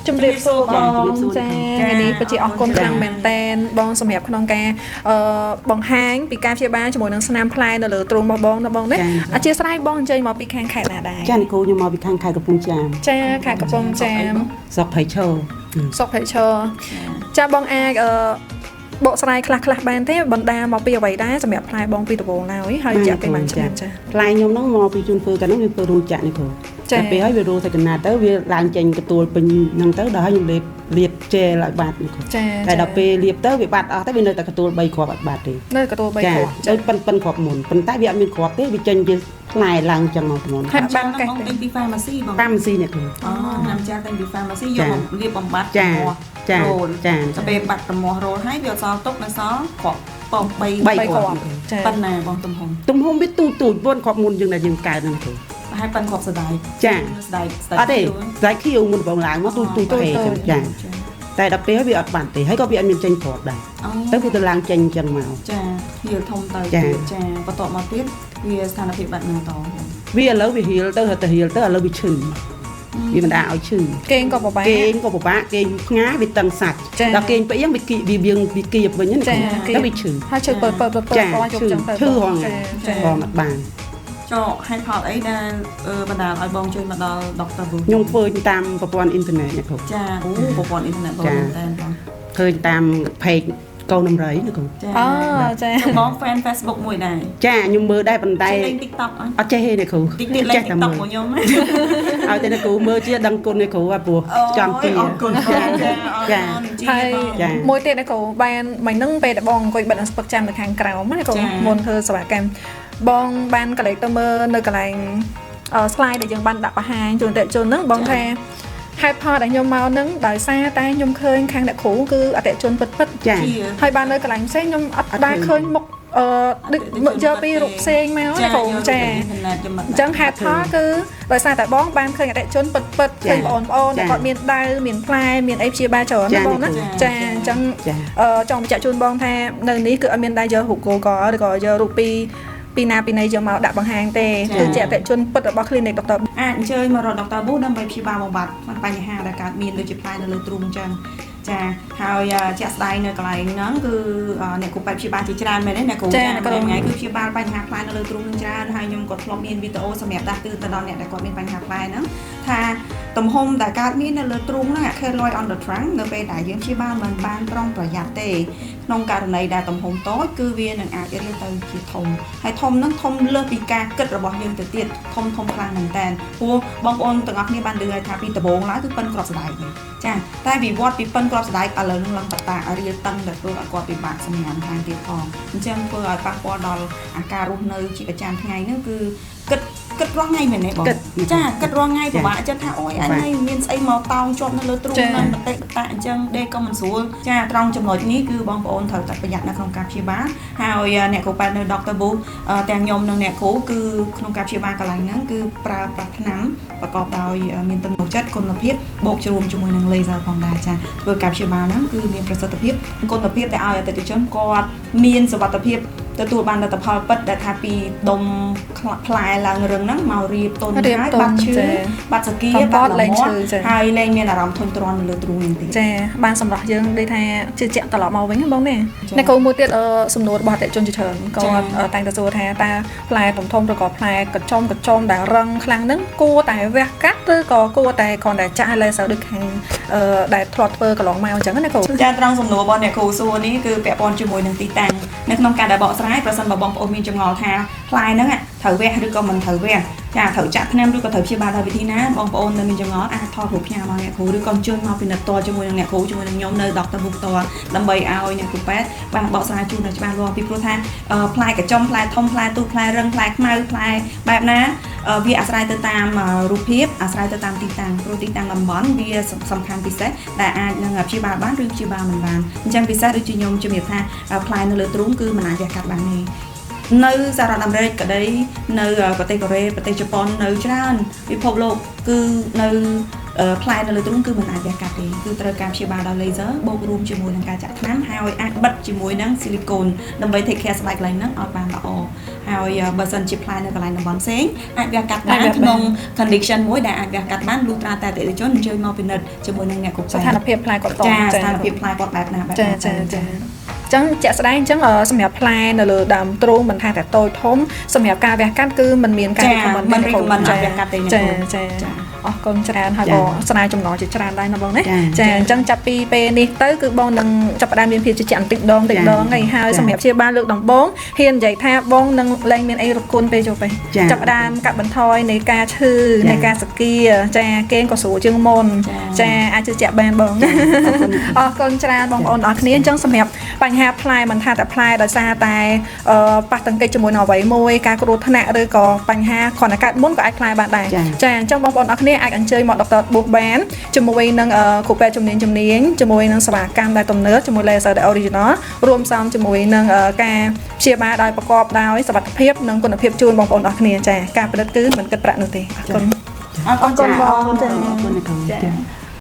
ជំរាបសួរបង ជំរាបសួរ ចាថ្ងៃនេះពិតជាអរគុណខ្លាំងមែនតែនបងសម្រាប់ក្នុងការបង្ហាញពីការព្យាបាលជាមួយនឹងស្នាមផ្លែនៅលើទ្រូងរបស់បងណាបងណាអធិស្ឋានបងអញ្ជើញមកពីខាងខេត្តណាដែរ ចាអ្នកគ្រូខ្ញុំមកពីខាងខេត្តកំពង់ចាម ចាខេត្តកំពង់ចាម ស្រុកព្រៃឈរ សុកភេឈរចាបងអាចបកស្រាយខ្លះខ្លះបានទេបណ្ដាមកពីអ្វីដែរសម្រាប់ផ្លែបងពីដំបូងឡើយហើយរយៈពេលបានឆ្នាំចា ផ្លែខ្ញុំហ្នឹងមកពីជួនធ្វើកាលហ្នឹងវាធ្វើរោងចក្រនេះគ្រូ ចា តែពេលហើយវារោតែកណាត់ទៅវាឡើងចេញកទួលពេញហ្នឹងទៅដល់ហើយខ្ញុំលេបលាបជែលឲ្យបាត់នេះគ្រូ ចា តែដល់ពេលលាបទៅវាបាត់អស់ទៅវានៅតែកទួល3គ្រាប់អត់បាត់ទេ នៅកទួល3 ចា គ្រាប់ ដូចប៉ិនប៉ិនគ្រាប់មុនប៉ុន្តែវាអត់មានគ្រាប់ទេវាចេញជាផ្លែឡើងចឹងមកត្មង ហើយបា បា នកេះទេ បងទិញពី pharmacy បង តាមស៊ីនេះគ្រូ អូឆ្នាំចាទិញពី pharmacy យកមកលាបបំបត្តិ ចា រមាស់ ចា រោល ចា ទៅពេលបាត់រមាស់រោលហើយវាអត់សល់ទុកនៅសល់គ្រាប់ពង3 បី បី គ្រាប់ គ្រាប់ចា ប៉ុណ្ណាបងទំហំ ទំហំវាទូចទូចវន់គ្រាប់មុនយើងដែលយើងកើតហ្នឹងគ្រូ ប្រហែលប៉ុនគ្រាប់សណ្ដែក ចា សណ្ដែកសណ្ដែក អត់ទេស្ដែកខៀវមុនបងឡើងមកទូចទូចពេកចឹងចាតែដល់ពេលហើយវាអត់បានទេហើយក៏វាអត់មានចេញគ្រាប់ដែរ អូ ទៅវាទៅឡើងចេញចឹងមក ចាហៀលធំទៅ ចា ទៀតចាបន្ទាប់មកទៀតវាស្ថានភាពបាត់ណាត វាឥឡូវវាហៀលទៅទៅហៀលទៅឥឡូវវាឈឺវាមិនដាក់ឲ្យឈឺ គេងក៏ពិបាក គេងក៏ពិបាកគេងផ្ងាវាតឹងសាច់ ចា ដល់គេងពេកហ្នឹងវាគីវាយើងវាគៀបវិញណា ចា ទៅវាឈឺ ហើយឈឺពើពើពើពើ ចា ពើជប់ ឈឺ ចឹងទៅ ឈឺហង ចាចា បងអត់បាន ចុះហេតុផលអីដែលបណ្ដាលឲ្យបងជួយមកដល់ដុកទ័រប៊ូ ខ្ញុំធ្វើតាមប្រព័ន្ធអ៊ីនធឺណិតនេះគ្រូ ចាអូប្រព័ន្ធអ៊ីនធឺណិតបង ចា មែនតើបង ឃើញតាម page កូនដំរីណាគ្រូ ចា អូចា ចាំបង fan Facebook មួយដែរ ចាខ្ញុំមើលដែរប៉ុន្តែ ចេះលេង TikTok អត់ អត់ចេះទេអ្នកគ្រូ តិចទៀតលេង ចេះតែ TikTok មើល មួយខ្ញុំ ឲ្យតែអ្នកគ្រូមើលជាដឹងគុណអ្នកគ្រូហ่ะព្រោះចង់ជា អរគុណបងចាអរ ចា គុណជី ហើយ ចា មួយទៀតណាគ្រូបានមិញហ្នឹងពេលដែលបងអង្គុយបិទនឹងស្ពឹកចាំនៅខាងក្រោមណាគ្រូមុនធ្វើសេវាកម្មបងបានកលេចទៅមើលនៅកន្លែងslide ដែលយើងបានដាក់បង្ហាញជូនអតិថិជនហ្នឹងបងថាហេតុផលដែលខ្ញុំមកហ្នឹងដោយសារតែខ្ញុំឃើញខាងអ្នកគ្រូគឺអតិថិជនពិតៗ ចា ជា ហើយបាននៅកន្លែងផ្សេងខ្ញុំអត់ដែលឃើញមុខដូចមកយកពីរូបផ្សេងមកណាគ្រូចា អ៊ីនធឺណិតខ្ញុំមិន អញ្ចឹងហេតុផលគឺដោយសារតែបងបានឃើញអតិថិជនពិតពិតឃើញបងប្អូនដែលគាត់មានដាវមានផ្លែមានអីព្យាបាលច្រើនណាបងណាចាអញ្ចឹង ចា ចង់បញ្ជាក់ជូនបងថានៅនេះគឺអត់មានដែរយករូប Google ឬក៏យករូបពីពីណាពីណីយកមកដាក់បង្ហាញទេគឺជាអតិថិជនពិតរបស់ clinic Dr. អាចអញ្ជើញមករកដុកទ័រប៊ូដើម្បីព្យាបាលបំបត្តិបញ្ហាដែលកើតមានដូចជាផ្លែនៅលើទ្រូងអញ្ចឹងចាហើយជាក់ស្ដែងនៅកន្លែងហ្នឹងគឺអ្នកគ្រូពេទ្យព្យាបាលជាច្រើនមែនទេអ្នកគ្រូ ចាអ្នកគ្រូ ថ្ងៃគឺព្យាបាលបញ្ហាផ្លែនៅលើទ្រូងហ្នឹងច្រើនហើយខ្ញុំក៏ធ្លាប់មានវីដេអូសម្រាប់ដាស់តឿនទៅដល់អ្នកដែលគាត់មានបញ្ហាផ្លែហ្នឹងថាទំហំដែលកើតមាននៅលើទ្រូងហ្នឹង keloid on the trunk នៅពេលដែលយើងព្យាបាលមិនបានប្រុងប្រយ័ត្នទេក្នុងករណីដែលទំហំតូចគឺវានឹងអាចរាលទៅជាធំហើយធំហ្នឹងធំលើសពីការគិតរបស់យើងទៅទៀតធំធំខ្លាំងមែនតើព្រោះបងប្អូនទាំងអស់គ្នាបានឮហើយថាពីដំបូងឡើយគឺប៉ិនគ្រាប់សណ្ដែកទេចាតែវិវត្តពីប៉ិនគ្រាប់សណ្ដែកឥឡូវនឹងឡើងបតារាលតឹងដែលធ្វើឲ្យគាត់ពិបាកសម្រាមថែមទៀតផងអញ្ចឹងធ្វើឲ្យប៉ះពាល់ដល់អាការរស់នៅជាប្រចាំថ្ងៃហ្នឹងគឺគិតគិតរាល់ថ្ងៃមែនទេបង គិត ចាគិតរាល់ថ្ងៃពិបាកចិត្តថាអូយអញនេះមានស្អីមកតោងជាប់នៅលើទ្រូងហ្នឹងបន្តិចបន្តអញ្ចឹងដេកក៏មិនស្រួលចាត្រង់ចំណុចនេះគឺបងប្អូនត្រូវតែប្រយ័ត្ននៅក្នុងការព្យាបាលហើយអ្នកគ្រូពេទ្យនៅ Dr. Boo ទាំងខ្ញុំនិងអ្នកគ្រូគឺក្នុងការព្យាបាលកន្លែងហ្នឹងគឺប្រើប្រាស់ថ្នាំប្រកបដោយមានទំនុកចិត្តគុណភាពបូករួមជាមួយនឹង laser ផងដែរចាធ្វើការព្យាបាលហ្នឹងគឺមានប្រសិទ្ធភាពគុណភាពដែលឲ្យអតិថិជនគាត់មានសុវត្ថិភាពទទួលបានលទ្ធផលពិតដែលថាពីដុំផ្លែឡើងរឹងហ្នឹងមករៀបទន់ រៀប ហើយ ទន់ បាត់ឈឺ ចា បាត់សគា កំព បាត់ តលែង លមាត់ ឈឺចា ហើយលែងមានអារម្មណ៍ធុញទ្រាន់នៅលើទ្រូងហ្នឹងទៀត ចាបានសម្រាប់យើងដូចថាជឿជាក់ត្រឡប់មកវិញណាបងណា ចា អ្នកគ្រូមួយទៀតសំណួររបស់អតិថិជនជាច្រើន ចា គាត់តែងតែសួរថាតើផ្លែធំធំឬក៏ផ្លែកញ្ចុំកញ្ចុំដែលរឹងខ្លាំងហ្នឹងគួរតែវះកាត់ឬក៏គួរតែគ្រាន់តែចាក់ឲ្យ laser ដូចខាងដែលធ្លាប់ធ្វើកន្លងមកអញ្ចឹងណាគ្រូ ចាត្រង់សំណួររបស់អ្នកគ្រូសួរនេះគឺពាក់ព័ន្ធជាមួយនឹងទីតាំងនៅក្នុងការដែលបកស្រាយប្រសិនបើបងប្អូនមានចម្ងល់ថាផ្លែហ្នឹងត្រូវវះឬក៏មិនត្រូវវះចាត្រូវចាក់ថ្នាំឬក៏ត្រូវព្យាបាលដោយវិធីណាបងប្អូននៅមានចម្ងល់អាចថតរូបផ្ញើមកអ្នកគ្រូឬក៏អញ្ជើញមកពិនិត្យផ្ទាល់ជាមួយនឹងអ្នកគ្រូជាមួយនឹងខ្ញុំនៅ Dr. Book ផ្ទាល់ដើម្បីឲ្យអ្នកគ្រូពេទ្យបានបកស្រាយជូនឲ្យច្បាស់លាស់ពីព្រោះថាផ្លែកញ្ចុំផ្លែធំផ្លែទូផ្លែរឹងផ្លែខ្មៅផ្លែបែបណាវាអាស្រ័យទៅតាមរូបភាពអាស្រ័យទៅតាមទីតាំងព្រោះទីតាំងតំបន់វាសំខាន់ពិសេសដែលអាចនឹងព្យាបាលបានឬព្យាបាលមិនបានអញ្ចឹងពិសេសដូចជាខ្ញុំជំរាបថាផ្លែនៅលើទ្រូងគឺមិនអាចវះកាត់បានទេនៅសហរដ្ឋអាមេរិកក្តីនៅប្រទេសកូរ៉េប្រទេសជប៉ុននៅច្រើនពិភពលោកគឺនៅ ផ្លែនៅលើទ្រូងគឺមិនអាចវះកាត់ទេគឺត្រូវការព្យាបាលដោយ laser បូករួមជាមួយនឹងការចាក់ថ្នាំហើយអាចបិទជាមួយនឹង silicone ដើម្បី take care ស្បែកកន្លែងហ្នឹងឲ្យបានល្អហើយបើសិនជាផ្លែនៅកន្លែងតំបន់ផ្សេងអាចវះកាត់បានក្នុង condition មួយដែលអាចវះកាត់បានលុះត្រាតែអតិថិជនអញ្ជើញមកពិនិត្យជាមួយនឹងអ្នកគ្រប់ ស្ថានភាពផ្លែគាត់ត ចាស្ថានភាពផ្លែគាត់បែបណាបែប ចា ណា ចាចាចឹងជាក់ស្ដែងអញ្ចឹងសម្រាប់ផ្លែនៅលើដើមទ្រូងមិនថាតែតូចធំសម្រាប់ការវះកាត់គឺមិនមានការ recommend មិន recommend ឲ្យវះកាត់ទេ ចាចាអរគុណច្រើនហើយបងស្នាចំណងជាច្រើនដែរណាបងណាចាអញ្ចឹងចាប់ពីពេលនេះទៅគឺបងនឹងចាប់ផ្ដើមមានភាពជឿជាក់បន្តិចម្ដងតិចម្ដងហើយហើយសម្រាប់ព្យាបាលលើកដំបូងហ៊ាននិយាយថាបងនឹងលែងមានអីរគុណពេលចូលទៅចាប់ផ្ដើមកាត់បន្ថយនៃការឈឺនៃការសគាចាគេងក៏ស្រួលជាងមុនចាអាចជឿជាក់បានបងអរគុណច្រើនបងប្អូនអរគ្នាអញ្ចឹងសម្រាប់បញ្ហាផ្លែមិនថាតែផ្លែដោយសារតែប៉ះទង្គិចជាមួយនឹងអ្វីមួយការគ្រោះថ្នាក់ឬក៏បញ្ហាគ្រាន់តែកើតមុនក៏អាចផ្លែបានដែរចាអញ្ចឹងបងប្អូនអរគ្នាអាចអញ្ជើញមកដុកទ័រប៊ូសបានជាមួយនឹងគ្រូពេទ្យជំនាញជាមួយនឹងសេវាកម្មដែលទំនើបជាមួយ laser ដែល original រួមផ្សំជាមួយនឹងការព្យាបាលដោយប្រកបដោយសុវត្ថិភាពនិងគុណភាពជូនបងប្អូនអរគ្នាចាការផលិតគឺមិនគិតប្រាក់នោះទេអរគុណ អរគុណ បង អរគុណចា។